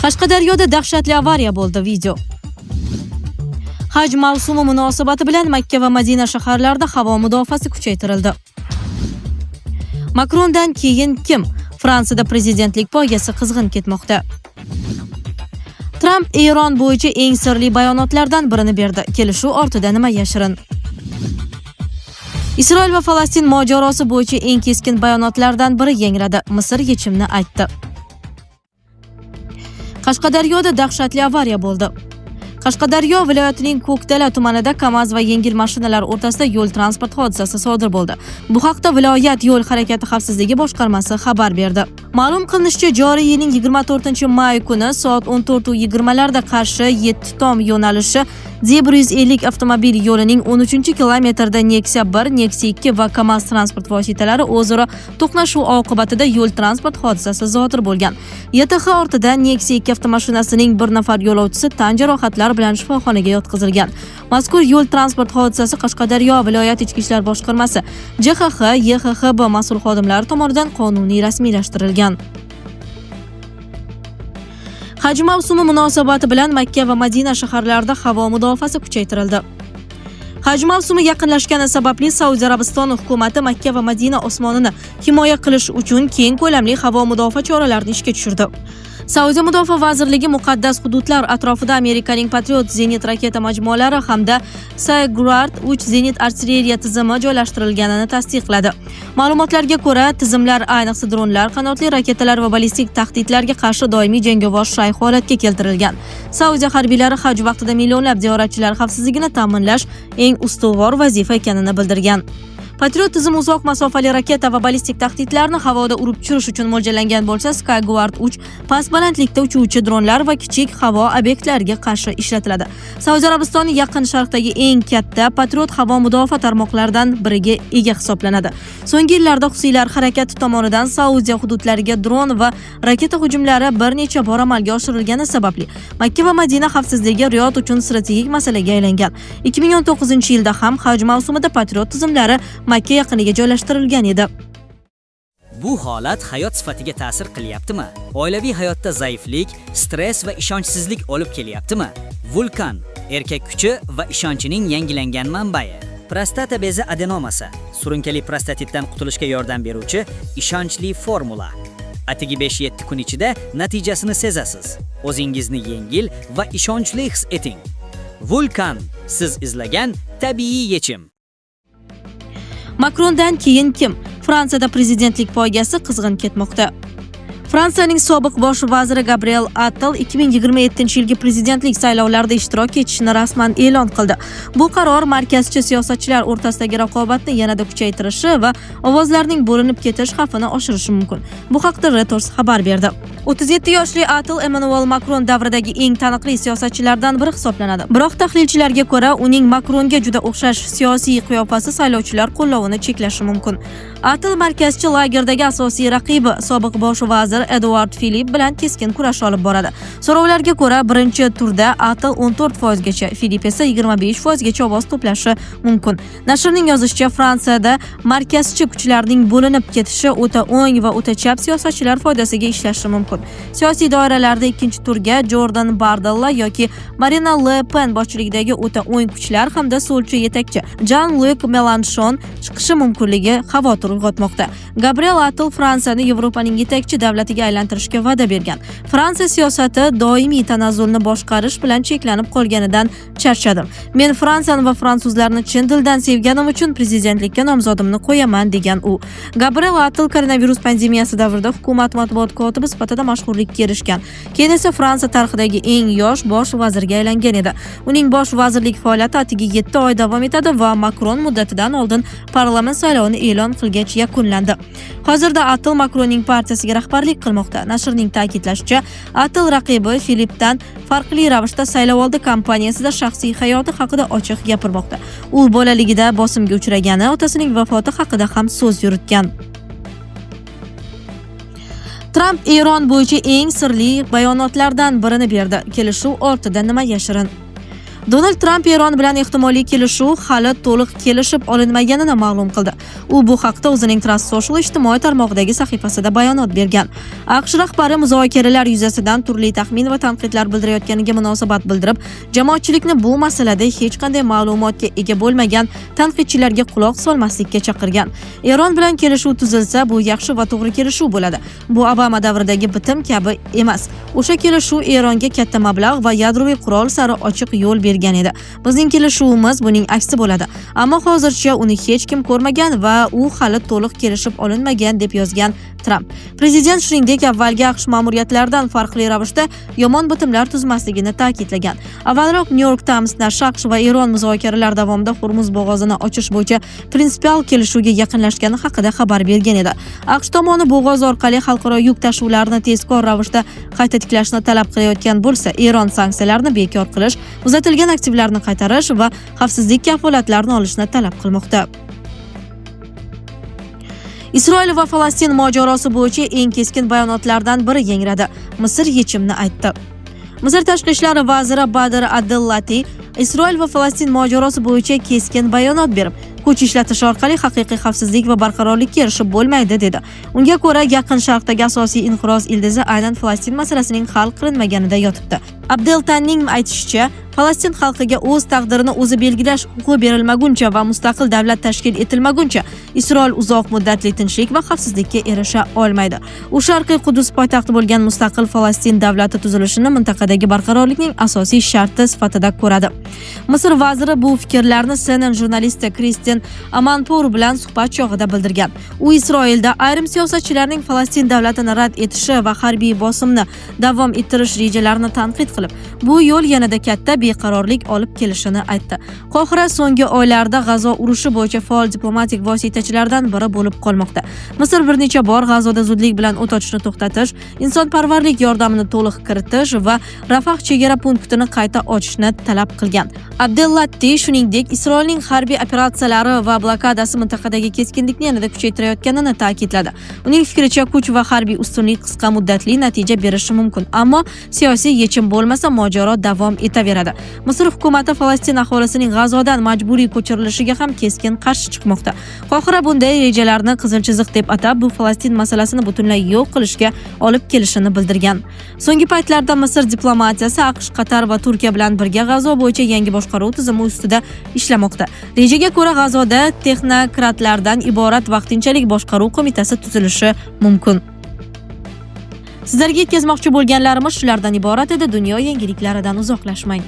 Qashqadaryoda dahshatli avariya bo'ldi. Video. Haj mavsumi munosabati bilan Makka va Madina shaharlarida havo mudofaasi kuchaytirildi. Makrondan keyin kim? Fransiyada prezidentlik poygasi qizg'in ketmoqda. Tramp Eron bo'yicha eng sirli bayonotlardan birini berdi. Kelishuv ortida nima yashirin? Isroil va Falastin mojarosi bo'yicha eng keskin bayonotlardan biri yangradi. Misr yechimni aytdi. Qashqadaryoda dahshatli avariya bo'ldi. Qashqadaryo viloyatining Ko'kdala tumanida KAMAZ va yengil mashinalar o'rtasida yo'l transport hodisasi sodir bo'ldi. Bu haqda viloyat yo'l harakati xavfsizligi boshqarmasi xabar berdi. Ma'lum qilinishicha, joriy yilning 24-may kuni soat 14:20 larda Qarshi 7 tom yo'nalishi D150 avtomobil yo'lining 13-kilometrida Nexia 1, Nexia 2 va KAMAZ transport vositalari o'zaro to'qnashuv oqibatida yo'l transport hodisasi sodir bo'lgan. YTH ortida Nexia 2 avtomashinasining bir nafar yo'lovchisi tan jarohatlari bilan shifoxonaga yotqizilgan. Mazkur yo'l transport hodisasi Qashqadaryo viloyat Ichki ishlar boshqarmasi, JHH, YHXB mas'ul xodimlari tomonidan qonuniy rasmiylashtirilgan. Haj mavsumi munosabati bilan Makka va Madina shaharlarida havo mudofaasi kuchaytirildi. Haj mavsumi yaqinlashgani sababli Saudiya Arabistoni hukumati Makka va Madina osmonini himoya qilish uchun keng ko'lamli havo mudofaa choralarini ishga tushirdi. Saudiya Mudofaa vazirligi muqaddas hududlar atrofida Amerikaning Patriot zenit raketa majmualari hamda Skyguard 3 zenit artilleriya tizimi joylashtirilganini tasdiqladi. Ma'lumotlarga ko'ra, tizimlar ayniqsa dronlar, qanotli raketalar va ballistik tahdidlarga qarshi doimiy jangovar shay holatga keltirilgan. Saudiya harbiylari haj vaqtida millionlab ziyoratchilar xavfsizligini ta'minlash eng ustuvor vazifa ekanini bildirgan. Patriot tizimi uzoq masofali raketa va ballistik tahdidlarni havoda urib tushirish uchun mo'ljallangan bo'lsa, Skyguard 3 past balandlikda uchuvchi dronlar va kichik havo obyektlariga qarshi ishlatiladi. Saudiya Arabistoni Yaqin Sharqdagi eng katta Patriot havo mudofaa tarmoqlaridan biriga ega hisoblanadi. So'nggi yillarda Husiylar harakati tomonidan Saudiya hududlariga dron va raketa hujumlari bir necha bor amalga oshirilgani sababli Makka va Madina xavfsizligi Riyod uchun strategik masalaga aylangan. 2019-yilda ham haj mavsumida Patriot tizimlari Makka yaqiniga joylashtirilgan edi. Bu holat hayot sifatiga ta'sir qilyaptimi? Oilaviy hayotda zaiflik, stress va ishonchsizlik olib kelyaptimi? Vulkan erkak kuchi va ishonchining yangilangan manbai. Prostata bezi adenomasi, surunkali prostatitdan qutulishga yordam beruvchi ishonchli formula. Atigi 5-7 kun ichida natijasini sezasiz. O'zingizni yengil va ishonchli his eting. Vulkan siz izlagan tabiiy yechim. Makrondan keyin kim? Fransiyada prezidentlik poygasi qizg'in ketmoqda. Fransiyaning sobiq bosh vaziri Gabriel Attal 2027-yilgi prezidentlik saylovlarida ishtirok etishini rasman e'lon qildi. Bu qaror markazchi siyosatchilar o'rtasidagi raqobatni yanada kuchaytirishi va ovozlarning bo'linib ketish xavfini oshirishi mumkin. Bu haqda Reuters xabar berdi. 37 yoshli Attal Emmanuel Makron davridagi eng taniqli siyosatchilardan biri hisoblanadi. Biroq tahlilchilarga ko'ra, uning Makronga juda o'xshash siyosiy qiyofasi saylovchilar qo'llovini cheklashi mumkin. Attal markazchi lagerdagi asosiy raqibi sobiq bosh vazir Eduard Filip bilan keskin kurash olib boradi. So'rovlarga ko'ra, birinchi turda Attal 14% gacha, Filip esa 25% gacha ovoz to'plashi mumkin. Nashrning yozishicha, Fransiyada markazchi kuchlarning bo'linib ketishi o'ta o'ng va o'ta chap siyosatchilar foydasiga ishlashi mumkin. Siyosiy doiralarda ikkinchi turga Jordan Bardella yoki Marina Le Pen boshchiligidagi o'ta o'ng kuchlar hamda so'lchi yetakchi Jean-Luc Melanchon chiqishi mumkinligi xavotir uyg'otmoqda. Gabriel Attal Fransiyani Yevropaning yetakchi davlatiga aylantirishga va'da bergan. "Fransiya siyosati doimiy tanazzulni boshqarish bilan cheklanib qolganidan charchadim. Men Fransiyani va fransuzlarni chin dildan sevganim uchun prezidentlikka nomzodimni qo'yaman", degan u. Gabriel Attal koronavirus pandemiyasi davrida hukumat matbuot kotibi sifatida mashhurlikka erishgan. Keyin esa Fransiya tarixidagi eng yosh bosh vazirga aylangan edi. Uning bosh vazirlik faoliyati atigi 7 oy davom etadi va Makron muddatidan oldin parlament saylovini e'lon qilgach yakunlandi. Hozirda Attal Makronning partiyasiga rahbarlik qilmoqda. Nashrning ta'kidlashicha, Attal raqibi Filipdan farqli ravishda saylovoldi kampaniyasida shaxsiy hayoti haqida ochiq gapirmoqda. U bolaligida bosimga uchragani, otasining vafoti haqida ham so'z yuritgan. Tramp Eron bo'yicha eng sirli bayonotlardan birini berdi. Kelishuv ortida nima yashirin? Donald Tramp Eron bilan ehtimoliy kelishuv hali to'liq kelishib olinmaganini ma'lum qildi. U bu haqda o'zining Truth Social ijtimoiy tarmog'idagi sahifasida bayonot bergan. AQSh rahbari muzokaralar yuzasidan turli taxmin va tanqidlar bildirayotganiga munosabat bildirib, jamoatchilikni bu masalada hech qanday ma'lumotga ega bo'lmagan tanqidchilarga quloq solmaslikka chaqirgan. Eron bilan kelishuv tuzilsa, bu yaxshi va to'g'ri kelishuv bo'ladi. Bu Obama davridagi bitim kabi emas. O'sha kelishuv Eronga katta mablag' va yadroviy qurol sari ochiq yo'l bergan edi. Bizning kelishuvimiz buning aksi bo'ladi. Ammo hozircha uni hech kim ko'rmagan va u hali to'liq kelishib olinmagan, deb yozgan Tramp. Prezident shuningdek avvalgi AQSh ma'muriyatlaridan farqli ravishda yomon bitimlar tuzmasligini ta'kidlagan. Avvalroq New York Times nashri AQSh va Eron muzokaralar davomida Hurmuz bo'g'ozini ochish bo'yicha prinsipial kelishuvga yaqinlashgani haqida xabar bergan edi. AQSh tomoni bo'g'oz orqali xalqaro yuk tashuvlarini tezkor ravishda qayta tiklashni talab qilayotgan bo'lsa, Eron sanksiyalarni bekor qilish, muzlatilgan aktivlarni qaytarish va xavfsizlik kafolatlarini olishni talab qilmoqda. Isroil va Falastin mojarosi bo'yicha eng keskin bayonotlardan biri yangradi. Misr yechimni aytdi. Misr tashqi ishlar vaziri Badr Abdellati Isroil va Falastin mojarosi bo'yicha keskin bayonot berib, kuch ishlatish orqali haqiqiy xavfsizlik va barqarorlikka erishib bo'lmaydi, dedi. Unga ko'ra, Yaqin Sharqdagi asosiy inqiroz ildizi aynan Falastin masalasining hal qilinmaganida yotibdi. Abdeltanning aytishicha, Falastin xalqiga o'z taqdirini o'zi belgilash huquqi berilmaguncha va mustaqil davlat tashkil etilmaguncha Isroil uzoq muddatli tinchlik va xavfsizlikka erisha olmaydi. U Sharqiy Qudus poytaxti bo'lgan mustaqil Falastin davlati tuzilishini mintaqadagi barqarorlikning asosiy sharti sifatida ko'radi. Misr vaziri bu fikrlarni CNN jurnalisti Kristin Amanpour bilan suhbat chog'ida bildirgan. U Isroilda ayrim siyosatchilarning Falastin davlatini rad etishi va harbiy bosimni davom ettirish rejalarini tanqid qilib, bu yo'l yanada katta beqarorlik olib kelishini aytdi. Qohira so'nggi oylarda G'azo urushi bo'yicha faol diplomatik vositachilardan biri bo'lib qolmoqda. Misr bir necha bor G'azoda zudlik bilan o't ochishni to'xtatish, insonparvarlik yordamini to'liq kiritish va Rafah chegara punktini qayta ochishni talab qilgan. Abdellatti shuningdek Isroilning harbiy operatsiyalari va blokadasi mintaqadagi keskinlikni yanada kuchaytirayotganini ta'kidladi. Uning fikricha, kuch va harbiy ustunlik qisqa muddatli natija berishi mumkin, ammo siyosiy yechim bo'lmasa, mojaro davom etaveradi. Misr hukumati Falastin aholisining G'azodan majburiy ko'chirilishiga ham keskin qarshi chiqmoqda. Qohira bunday rejalarni qizil chiziq deb atab, bu Falastin masalasini butunlay yo'q qilishga olib kelishini bildirgan. So'nggi paytlarda Misr diplomatiyasi AQSh, Qatar va Turkiya bilan birga G'azo bo'yicha yangi boshqaruv tizimi ustida ishlamoqda. Rejaga ko'ra, G'azoda texnokratlardan iborat vaqtinchalik boshqaruv qo'mitasi tuzilishi mumkin. Sizlarga yetkazmoqchi bo'lganlarimiz shulardan iborat edi. Dunyo yangiliklaridan uzoqlashmang.